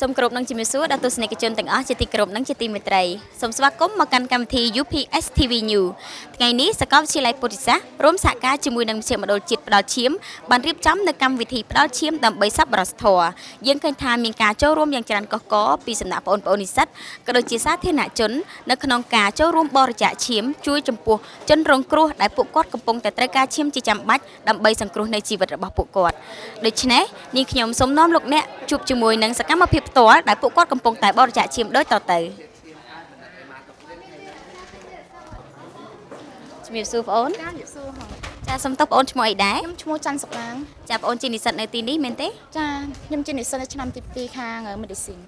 សូមគោរពនឹងជំរាបសួរដល់ទស្សនិកជនទាំងអស់ជាទីគោរពនិងជាទីមេត្រីសូមស្វាគមន៍មកកាន់កម្មវិធី UPS TV News ថ្ងៃនេះសាកលវិទ្យាល័យពុទ្ធិសាស្ត្ររួមសហការជាមួយនឹងមជ្ឈមណ្ឌលជាតិផ្ដល់ឈាមបានរៀបចំនៅកម្មវិធីផ្ដល់ឈាមដើម្បីសប្បុរសធម៌យើងឃើញថាមានការចូលរួមយ៉ាងច្រើនកុះករពីសំណាក់បងប្អូននិស្សិតក៏ដូចជាសាធារណជននៅក្នុងការចូលរួមបរិច្ចាគឈាមជួយចំពោះជនរងគ្រោះដែលពួកគាត់កំពុងតែត្រូវការឈាមជាចាំបាច់ដើម្បីសង្គ្រោះនៅជីវិតរបស់ពួកគាត់ដូច្នេះនាងខ្ញុំសូមនាំលោកអ្នកជួបជាមួយនឹងសកម្មភាពផ្ទាល់ដែលពួកគាត់កំពុងតែបរិច្ចាគឈាមដូចតទៅជំរាបសួរបងអូន ចាជំរាបសួរហ៎ ចាសុំទោសបងអូនឈ្មោះអីដែរ ខ្ញុំឈ្មោះច័ន្ទសុកឡាង ចាបងអូនជានិស្សិតនៅទីនេះមែនទេ ចាខ្ញុំជានិស្សិតនៅឆ្នាំទី2ខាង Medicine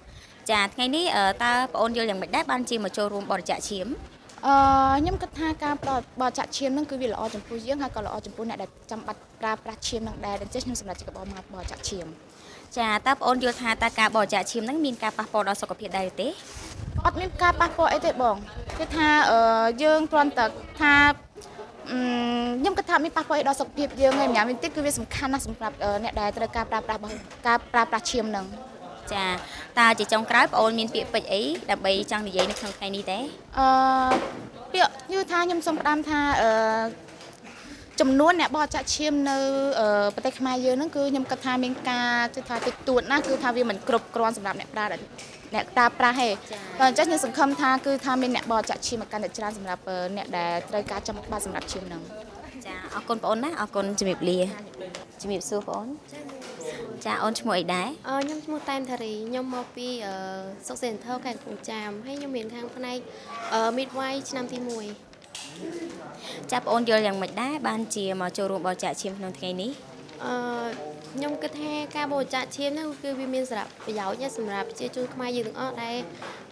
ចាថ្ងៃនេះតើបងអូនយល់យ៉ាងម៉េចដែរបានជាមកចូលរួមបរិច្ចាគឈាម អឺខ្ញុំគិតថាការផ្ដល់បរិច្ចាគឈាមហ្នឹងគឺវាល្អចំពោះយើងហើយក៏ល្អចំពោះអ្នកដែលចាំបាច់ប្រើប្រាស់ឈាមហ្នឹងដែរដូច្នេះខ្ញុំសម្រេចចិត្តបមកបរិច្ចាគឈាម ចាតើបងអូនយល់ថាតើការបរិច្ចាគឈាមហ្នឹងមានការប៉ះពាល់ដល់សុខភាពដែរឬទេ អត់មានការប៉ះពាល់អីទេបងគឺថាអឺយើងគ្រាន់តែថាអឺខ្ញុំគិតថាមានប៉ះពាល់អីដល់សុខភាពយើងឯងម្យ៉ាងវិញទៀតគឺវាសំខាន់ណាស់សម្រាប់អ្នកដែលត្រូវការប្រើប្រាស់របស់ការប្រើប្រាស់ឈាមហ្នឹង ចាតើជាចុងក្រោយបងអូនមានពាក្យពេចន៍អីដើម្បីចង់និយាយនៅក្នុងថ្ងៃនេះទេ អឺពាក្យយឺថាខ្ញុំសូមផ្ដាំថាអឺចំនួនអ្នកបរិច្ចាគឈាមនៅប្រទេសខ្មែរយើងហ្នឹងគឺខ្ញុំគិតថាមានការគឺថាតិចតួចណាស់គឺថាវាមិនគ្រប់គ្រាន់សម្រាប់អ្នកប្រើអ្នកប្រើប្រាស់ទេបើអញ្ចឹងខ្ញុំសង្ឃឹមថាគឺថាមានអ្នកបរិច្ចាគឈាមមកកាន់តែច្រើនសម្រាប់អ្នកដែលត្រូវការចាំបាច់សម្រាប់ឈាមហ្នឹង ចាអរគុណបងអូនណាអរគុណជំរាបលាជំរាបសួរបងអូនចាអូនឈ្មោះអីដែរ អឺខ្ញុំឈ្មោះតែមថារីខ្ញុំមកពីអឺសុកសេនធរខេត្តកំពង់ចាមហើយខ្ញុំរៀនខាងផ្នែកអឺ Midwife ឆ្នាំទី1 ចាបងអូនយល់យ៉ាងម៉េចដែរបានជាមកចូលរួមបរិច្ចាគឈាមក្នុងថ្ងៃនេះ អឺខ្ញុំគិតថាការបរិច្ចាគឈាមហ្នឹងគឺវាមានសារៈប្រយោជន៍ណាស់សម្រាប់ប្រជាជនខ្មែរយើងទាំងអស់ដែល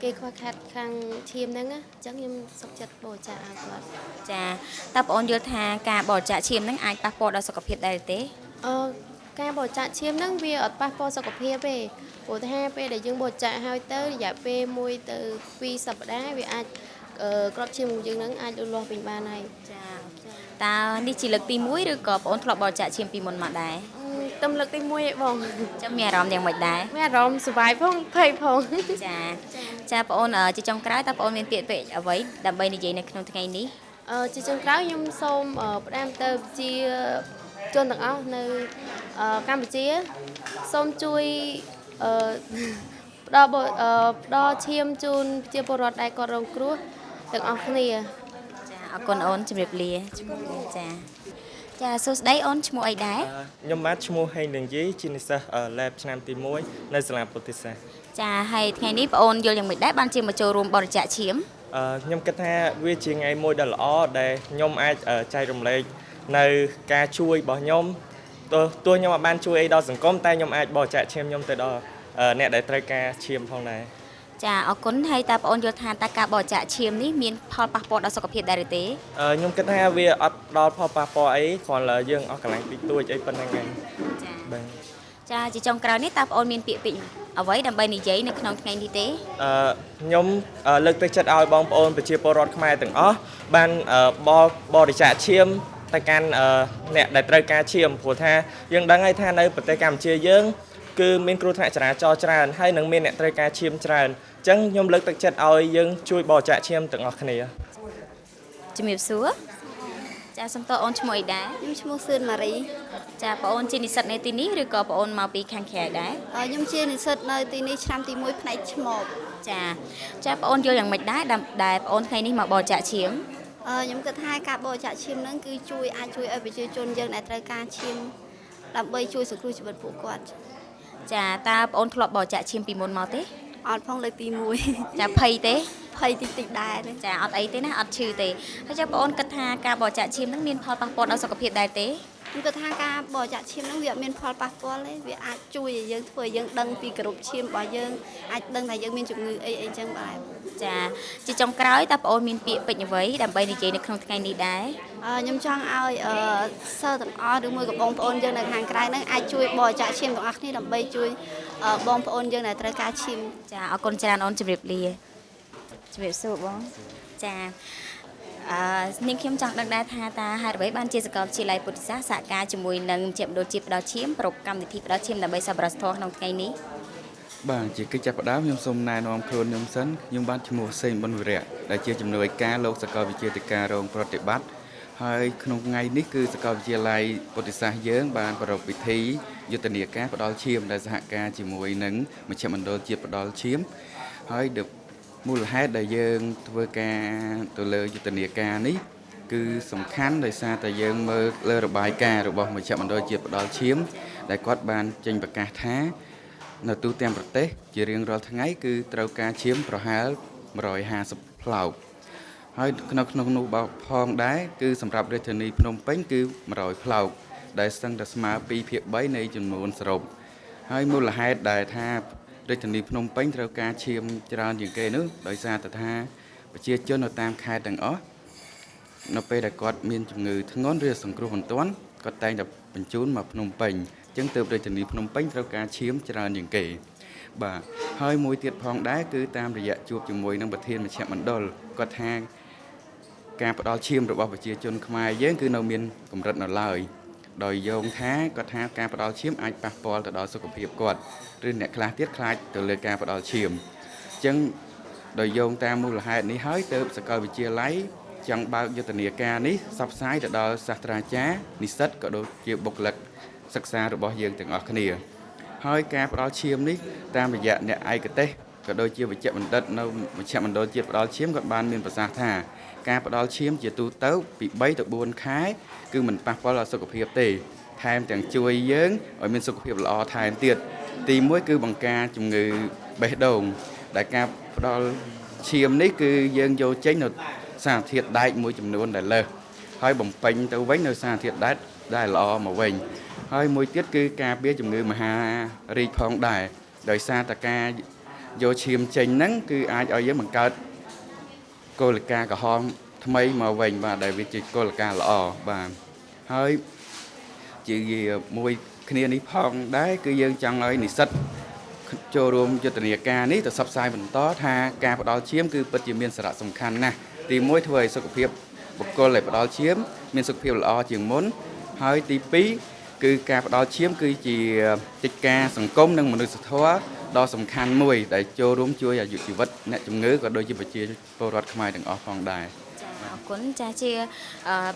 គេខ្វះខាតខាងឈាមហ្នឹងណាអញ្ចឹងខ្ញុំសុខចិត្តបរិច្ចាគឲ្យគាត់ ចាតើបងអូនយល់ថាការបរិច្ចាគឈាមហ្នឹងអាចប៉ះពាល់ដល់សុខភាពដែរឬទេ អឺការបរិច្ចាគឈាមហ្នឹងវាអត់ប៉ះពាល់សុខភាពទេព្រោះថាពេលដែលយើងបរិច្ចាគហើយទៅរយៈពេល1ទៅ2សប្តាហ៍វាអាចអឺក្របឈាមរបស់យើងហ្នឹងអាចលូតលាស់វិញបានហើយ ចាតើនេះជាលើកទី1ឬក៏បងអូនធ្លាប់បរិច្ចាគឈាមពីមុនមកដែរ តំលើកទី1ឯងបង ចាំមានអារម្មណ៍យ៉ាងម៉េចដែរ មានអារម្មណ៍សប្បាយផងភ័យផង ចាចាបងអូនជាចុងក្រោយតើបងអូនមានពាក្យពេចន៍អ្វីដើម្បីនិយាយនៅក្នុងថ្ងៃនេះ អឺជាចុងក្រោយខ្ញុំសូមផ្ដាំទៅជាជនទាំងអស់នៅកម្ពុជាសូមជួយអឺផ្ដល់ផ្ដល់ឈាមជូនប្រជាពលរដ្ឋដែលគាត់រងគ្រោះទាំងអស់គ្នា ចាអរគុណអូនជំរាបលាចាចាសួស្តីអូនឈ្មោះអីដែរ ខ្ញុំបាទឈ្មោះហេងលៀងយីជានិស្សិត lab ឆ្នាំទី1នៅសាលាពុទ្ធិសាស្ត្រ ចាហើយថ្ងៃនេះបងអូនយល់យ៉ាងម៉េចដែរបានជាមកចូលរួមបរិច្ចាគឈាម ខ្ញុំគិតថាវាជាថ្ងៃមួយដ៏ល្អដែលខ្ញុំអាចចែករំលែកនៅការជួយរបស់ខ្ញុំទោះខ្ញុំអាចបានជួយអីដល់សង្គមតែខ្ញុំអាចបរិច្ចាគឈាមខ្ញុំទៅដល់អ្នកដែលត្រូវការឈាមផងដែរ ចាអរគុណហើយតើបងអូនយល់ថាតើការបរិច្ចាគឈាមនេះមានផលប៉ះពាល់ដល់សុខភាពដែរឬទេ ខ្ញុំគិតថាវាអត់ដល់ផលប៉ះពាល់អីគ្រាន់តែយើងអស់កម្លាំងតិចតួចអីប៉ុណ្្នឹងឯង ចា បាទ ចាជាចុងក្រោយនេះតើបងអូនមានពាក្យពេចន៍អ្វីដើម្បីនិយាយនៅក្នុងថ្ងៃនេះទេ អឺខ្ញុំលើកទឹកចិត្តឲ្យបងប្អូនប្រជាពលរដ្ឋខ្មែរទាំងអស់បានបរិច្ចាគឈាមទៅកាន់អ្នកដែលត្រូវការឈាមព្រោះថាយើងដឹងហើយថានៅប្រទេសកម្ពុជាយើងគឺមានគ្រោះថ្នាក់ចរាចរណ៍ច្រើនហើយនឹងមានអ្នកត្រូវការឈាមច្រើនអញ្ចឹងខ្ញុំលើកទឹកចិត្តឲ្យយើងជួយបរិច្ចាគឈាមទាំងអស់គ្នា ជំរាបសួរចាសុំតើអូនឈ្មោះអីដែរ ខ្ញុំឈ្មោះសឿនម៉ារី ចាបងអូនជានិស្សិតនៅទីនេះឬក៏បងអូនមកពីខាងក្រៅដែរ ខ្ញុំជានិស្សិតនៅទីនេះឆ្នាំទី1ផ្នែកឆ្មប ចាចាបងអូនយល់យ៉ាងម៉េចដែរដែលបងអូនថ្ងៃនេះមកបរិច្ចាគឈាម ខ្ញុំគិតថាការបរិច្ចាគឈាមហ្នឹងគឺជួយអាចជួយឲ្យប្រជាជនយើងដែលត្រូវការឈាមដើម្បីជួយសង្គ្រោះជីវិតពួកគាត់ ចាតើបងអូនធ្លាប់បរិច្ចាគឈាមពីមុនមកទេ អត់ផងលើកទី1 ចាភ័យទេ ភ័យតិចតិចដែរទេ ចាអត់អីទេណាអត់ឈឺទេហើយចាបងអូនគិតថាការបរិច្ចាគឈាមហ្នឹងមានផលប៉ះពាល់ដល់សុខភាពដែរទេ ខ្ញុំគិតថាការបរិច្ចាគឈាមហ្នឹងវាអត់មានផលប៉ះពាល់ទេវាអាចជួយឲ្យយើងធ្វើឲ្យយើងដឹងពីគរុឈាមរបស់យើងអាចដឹងថាយើងមានជំងឺអីអីចឹងបាទ ចាជាចុងក្រោយតើបងអូនមានពាក្យពេចន៍អ្វីដើម្បីនិយាយនៅក្នុងថ្ងៃនេះដែរ ខ្ញុំចង់ឲ្យសិស្សទាំងអស់ឬមួយក៏បងប្អូនយើងនៅខាងក្រៅហ្នឹងអាចជួយបរិច្ចាគឈាមទាំងអស់គ្នាដើម្បីជួយបងប្អូនយើងដែលត្រូវការឈាម ចាអរគុណច្រើនអូនជម្រាបលាជម្រាបសួរបងចាអឺនាងខ្ញុំចង់ដឹងដែរថាតើហេតុអ្វីបានជាសាកលវិទ្យាល័យពុទ្ធិសាស្ត្រសហការជាមួយនឹងមជ្ឈមណ្ឌលជាតិផ្ដល់ឈាមប្រពកម្មវិធីផ្ដល់ឈាមដើម្បីសប្បុរសធម៌ក្នុងថ្ងៃនេះ បាទជាកិច្ចចាប់ផ្ដើមខ្ញុំសូមណែនាំខ្លួនខ្ញុំសិនខ្ញុំបាទឈ្មោះសេងប៊ុនវិរៈដែលជាជំនួយការលោកសាកលវិទ្យាធិការរងប្រតិបត្តិហើយក្នុងថ្ងៃនេះគឺសាកលវិទ្យាល័យពុទ្ធិសាស្ត្រយើងបានប្រារព្ធពិធីយុទ្ធនាការផ្ដល់ឈាមដែលសហការជាមួយនឹងមជ្ឈមណ្ឌលជាតិផ្ដល់ឈាមហើយមូលហេតុដែលយើងធ្វើការទៅលើយុទ្ធនាការនេះគឺសំខាន់ដោយសារតែយើងមើលលើរបាយការណ៍របស់មជ្ឈមណ្ឌលជាតិផ្ដល់ឈាមដែលគាត់បានចេញប្រកាសថានៅទូទាំងប្រទេសជារៀងរាល់ថ្ងៃគឺត្រូវការឈាមប្រហែល150ផ្លោកហើយក្នុងនោះផងដែរគឺសម្រាប់រាជធានីភ្នំពេញគឺ100ផ្លោកដែលស្ទឹងតែស្មើ2/3នៃចំនួនសរុបហើយមូលហេតុដែលថារាជធានីភ្នំពេញត្រូវការឈាមច្រើនជាងគេនោះដោយសារតែថាប្រជាជននៅតាមខេត្តទាំងអស់នៅពេលដែលគាត់មានជំងឺធ្ងន់ឬសង្គ្រោះបន្ទាន់គាត់តែងតែបញ្ជូនមកភ្នំពេញអញ្ចឹងទើបរាជធានីភ្នំពេញត្រូវការឈាមច្រើនជាងគេបាទហើយមួយទៀតផងដែរគឺតាមរយៈជួបជាមួយនឹងប្រធានមជ្ឈមណ្ឌលគាត់ថាការផ្ដល់ឈាមរបស់ប្រជាជនខ្មែរយើងគឺនៅមានកម្រិតនៅឡើយដោយយោងថាគាត់ថាការផ្ដល់ឈាមអាចប៉ះពាល់ទៅដល់សុខភាពគាត់ឬអ្នកខ្លះទៀតខ្លាចទៅលើការផ្ដល់ឈាមអញ្ចឹងដោយយោងតាមមូលហេតុនេះហើយទើបសាកលវិទ្យាល័យចង់បើកយុទ្ធនាការនេះផ្សព្វផ្សាយទៅដល់សាស្ត្រាចារ្យនិស្សិតក៏ដូចជាបុគ្គលិកសិក្សារបស់យើងទាំងអស់គ្នាហើយការផ្ដល់ឈាមនេះតាមរយៈអ្នកឯកទេសក៏ដូចជាវិជ្ជបណ្ឌិតនៅមជ្ឈមណ្ឌលជាតិផ្ដល់ឈាមគាត់បានមានប្រសាសន៍ថាការផ្ដល់ឈាមជាទូទៅពី3ទៅ4ខែគឺមិនប៉ះពាល់ដល់សុខភាពទេថែមទាំងជួយយើងឲ្យមានសុខភាពល្អថែមទៀតទី1គឺបង្ការជំងឺបេះដូងដែលការផ្ដល់ឈាមនេះគឺយើងយកចេញនៅសារធាតុដែកមួយចំនួនដែលលើសហើយបំពេញទៅវិញនៅសារធាតុដែកដែលល្អមកវិញហើយមួយទៀតគឺការពារជំងឺមហារីកផងដែរដោយសារតែការយកឈាមចេញហ្នឹងគឺអាចឲ្យយើងបង្កើតកូលិកាក្រហមថ្មីមកវិញបាទដែលវាជាកូលិកាល្អបាទហើយជាមួយគ្នានេះផងដែរគឺយើងចង់ឲ្យនិស្សិតចូលរួមយុទ្ធនាការនេះទៅផ្សព្វផ្សាយបន្តថាការផ្ដល់ឈាមគឺពិតជាមានសារៈសំខាន់ណាស់ទី1ធ្វើឲ្យសុខភាពបុគ្គលដែលផ្ដល់ឈាមមានសុខភាពល្អជាងមុនហើយទី2គឺការផ្ដល់ឈាមគឺជាកិច្ចការសង្គមនិងមនុស្សធម៌ដ៏សំខាន់មួយដែលចូលរួមជួយអាយុជីវិតអ្នកជំងឺក៏ដូចជាប្រជាពលរដ្ឋខ្មែរទាំងអស់ផងដែរចាអរគុណចាជា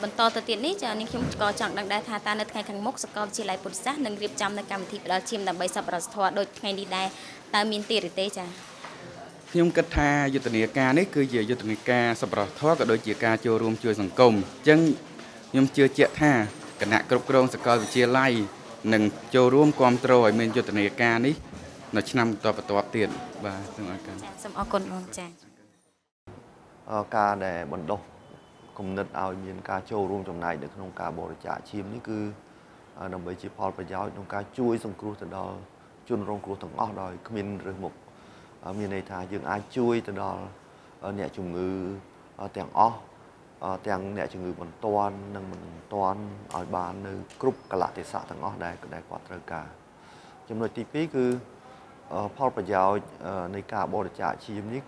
បន្តទៅទៀតនេះចានាងខ្ញុំក៏ចង់ដឹងដែរថាតើនៅថ្ងៃខាងមុខសាកលវិទ្យាល័យពុទ្ធសាសន៍នឹងរៀបចំនៅកម្មវិធីផ្ដល់ឈាមដើម្បីសប្បុរសធម៌ដូចថ្ងៃនេះដែរតើមានទីឬទេចាខ្ញុំគិតថាយុទ្ធនាការនេះគឺជាយុទ្ធនាការសប្បុរសធម៌ក៏ដូចជាការចូលរួមជួយសង្គមអញ្ចឹងខ្ញុំជឿជាក់ថាគណៈគ្រប់គ្រងសាកលវិទ្យាល័យនឹងចូលរួមគាំទ្រឲ្យមានយុទ្ធនាការនេះនៅឆ្នាំបន្តបន្ទាប់ទៀតបាទសូមអរគុណសូមអរគុណបងចាការដែលបណ្ដុះគំនិតឲ្យមានការចូលរួមចំណែកនៅក្នុងការបរិច្ចាគឈាមនេះគឺដើម្បីជាផលប្រយោជន៍ក្នុងការជួយសង្គ្រោះទៅដល់ជនរងគ្រោះទាំងអស់ដោយគ្មានរើសមុខមានន័យថាយើងអាចជួយទៅដល់អ្នកជំងឺទាំងអស់ទាំងអ្នកជំងឺបន្ទាន់និងមិនបន្ទាន់ឲ្យបាននៅគ្រប់កលៈទេសៈទាំងអស់ដែលគាត់ត្រូវការចំណុចទី2គឺផលប្រយោជន៍នៃការបរិច្ចាគឈាមនេះ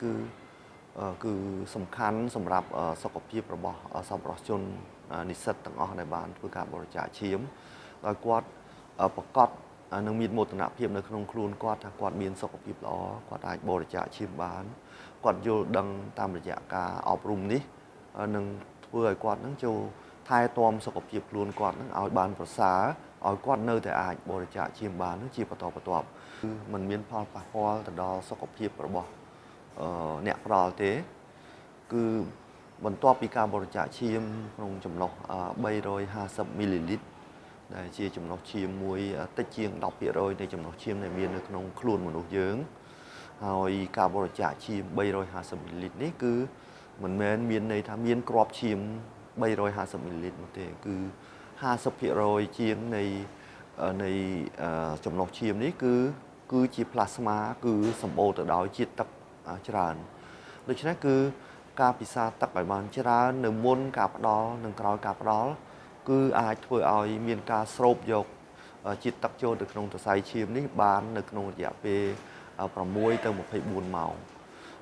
គឺសំខាន់សម្រាប់សុខភាពរបស់សប្បុរសជននិស្សិតទាំងអស់ដែលបានធ្វើការបរិច្ចាគឈាមដោយគាត់ប្រកាសនឹងមានមោទនភាពនៅក្នុងខ្លួនគាត់ថាគាត់មានសុខភាពល្អគាត់អាចបរិច្ចាគឈាមបានគាត់យល់ដឹងតាមរយៈការអប់រំនេះនឹងធ្វើឲ្យគាត់នឹងចូលថែទាំសុខភាពខ្លួនគាត់នឹងឲ្យបានប្រសើរឲ្យគាត់នៅតែអាចបរិច្ចាគឈាមបាននឹងជាបន្តបន្ទាប់គឺมันមានផលប៉ះពាល់ទៅដល់សុខភាពរបស់អ្នកផ្ដល់ទេគឺបន្ទាប់ពីការបរិច្ចាគឈាមក្នុងចំណុះ350មីលីលីត្រដែលជាចំណុះឈាមមួយតិចជាង 10% នៃចំណុះឈាមដែលមាននៅក្នុងខ្លួនមនុស្សយើងហើយការបរិច្ចាគឈាម350មីលីលីត្រនេះគឺមិនមែនមានន័យថាមានគ្រាប់ឈាម350មីលីលីត្រនោះទេគឺ 50% ជាងនៃចំណុះឈាមនេះគឺជាផ្លាស្មាគឺសម្បូរទៅដោយជាតិទឹកច្រើនដូច្នេះគឺការពិសាទឹកឲ្យបានច្រើននៅមុនការផ្ដល់និងក្រោយការផ្ដល់គឺអាចធ្វើឲ្យមានការស្រូបយកជាតិទឹកចូលទៅក្នុងសរសៃឈាមនេះបាននៅក្នុងរយៈពេល6ទៅ24ម៉ោង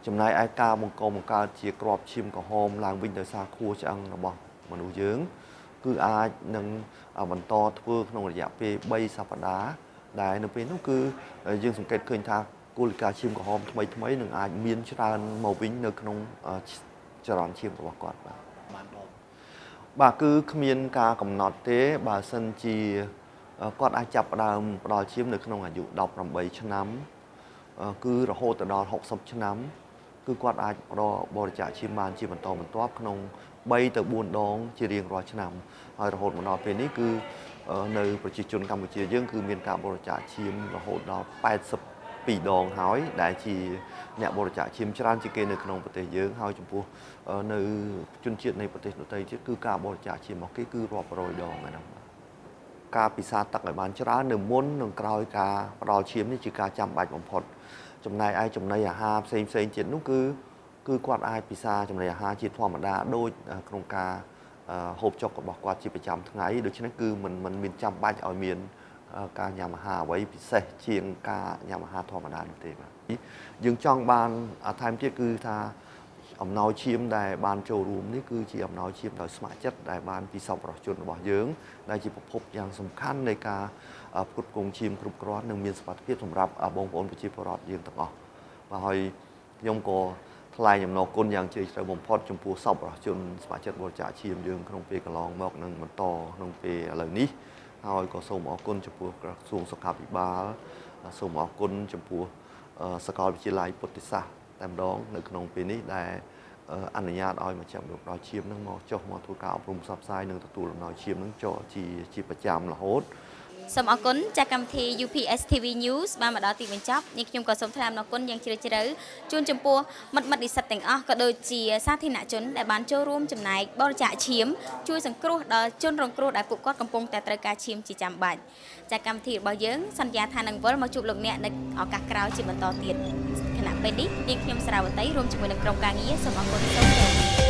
ចំណែកឯការបង្កបង្កើតជាគ្រាប់ឈាមក្រហមឡើងវិញដោយសារខួរឆ្អឹងរបស់មនុស្សយើងគឺអាចនឹងបន្តធ្វើក្នុងរយៈពេល3សប្តាហ៍ដែលនៅពេលនោះគឺយើងសង្កេតឃើញថា កូលិកាឈាមក្រហមថ្មីថ្មីនឹងអាចមានច្រើនមកវិញនៅក្នុងចរន្តឈាមរបស់គាត់បាទបាទគឺគ្មានការកំណត់ទេបើសិនជាគាត់អាចចាប់ផ្ដើមផ្ដល់ឈាមនៅក្នុងអាយុ18ឆ្នាំគឺរហូតទៅដល់60ឆ្នាំគឺគាត់អាចផ្ដល់បរិច្ចាគឈាមបានជាបន្តបន្ទាប់ក្នុង3ទៅ4ដងជារៀងរាល់ឆ្នាំហើយរហូតមកដល់ពេលនេះគឺនៅប្រជាជនកម្ពុជាយើងគឺមានការបរិច្ចាគឈាមរហូតដល់82ដងហើយដែលជាអ្នកបរិច្ចាគឈាមច្រើនជាងគេនៅក្នុងប្រទេសយើងហើយចំពោះនៅជនជាតិនៃប្រទេសដទៃទៀតគឺការបរិច្ចាគឈាមរបស់គេគឺរាប់រយដងហើយណាការពិសាទឹកឲ្យបានច្រើននៅមុននិងក្រោយការផ្ដល់ឈាមនេះជាការចាំបាច់បំផុតចំណែកឯចំណីអាហារផ្សេងផ្សេងទៀតនោះគឺគាត់អាចពិសាចំណីអាហារជាធម្មតាដូចក្នុងការហូបចុករបស់គាត់ជាប្រចាំថ្ងៃដូច្នេះគឺមិនមានចាំបាច់ឲ្យមានការញ៉ាំអាហារអ្វីពិសេសជាងការញ៉ាំអាហារធម្មតានោះទេបាទយើងចង់បានថែមទៀតគឺថាអំណោយឈាមដែលបានចូលរួមនេះគឺជាអំណោយឈាមដោយស្ម័គ្រចិត្តដែលបានពីសប្បុរសជនរបស់យើងដែលជាប្រភពយ៉ាងសំខាន់នៃការផ្គត់ផ្គង់ឈាមគ្រប់គ្រាន់និងមានសុវត្ថិភាពសម្រាប់បងប្អូនប្រជាពលរដ្ឋយើងទាំងអស់បាទហើយខ្ញុំក៏ថ្លែងអំណរគុណយ៉ាងជ្រាលជ្រៅបំផុតចំពោះសប្បុរសជនស្ម័គ្រចិត្តបរិច្ចាគឈាមយើងក្នុងពេលកន្លងមកនិងបន្តក្នុងពេលឥឡូវនេះហើយក៏សូមអរគុណចំពោះក្រសួងសុខាភិបាលសូមអរគុណចំពោះសាកលវិទ្យាល័យពុទ្ធិសាស្ត្រតែម្ដងនៅក្នុងពេលនេះដែលអនុញ្ញាតឲ្យមជ្ឈមណ្ឌលផ្ដល់ឈាមនឹងមកចុះមកធ្វើការអប់រំផ្សព្វផ្សាយនិងទទួលអំណោយឈាមនឹងចូលជាប្រចាំរហូត សូមអរគុណចាកម្មវិធី UPS TV News បានមកដល់ទីបញ្ចប់នេះខ្ញុំក៏សូមថ្លែងអំណរគុណយ៉ាងជ្រាលជ្រៅជូនចំពោះមិត្តមិត្តនិស្សិតទាំងអស់ក៏ដូចជាសាធារណជនដែលបានចូលរួមចំណែកបរិច្ចាគឈាមជួយសង្គ្រោះដល់ជនរងគ្រោះដែលពួកគាត់កំពុងតែត្រូវការឈាមជាចាំបាច់ចាកម្មវិធីរបស់យើងសន្យាថានឹងវិលមកជួបលោកអ្នកនៅឱកាសក្រោយជាបន្តទៀតខណៈពេលនេះនាងខ្ញុំស្រាវតីរួមជាមួយនឹងក្រុមការងារសូមអរគុណសូមជម្រាបលា។